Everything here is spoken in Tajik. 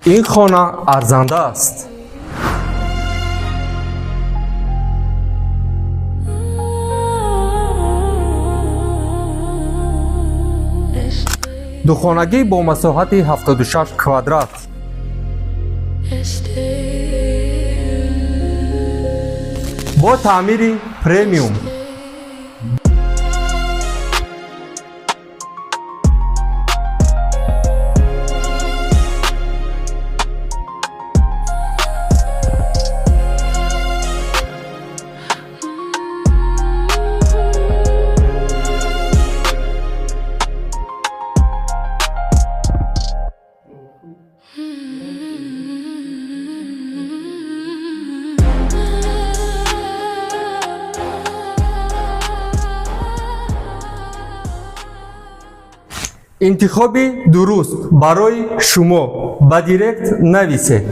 Ин хона арзанда аст. Духонагӣ бо масоҳати 76 квадрат. Бо таъмири премиум. Интихоби дуруст барои шумо. Ба директ нависед.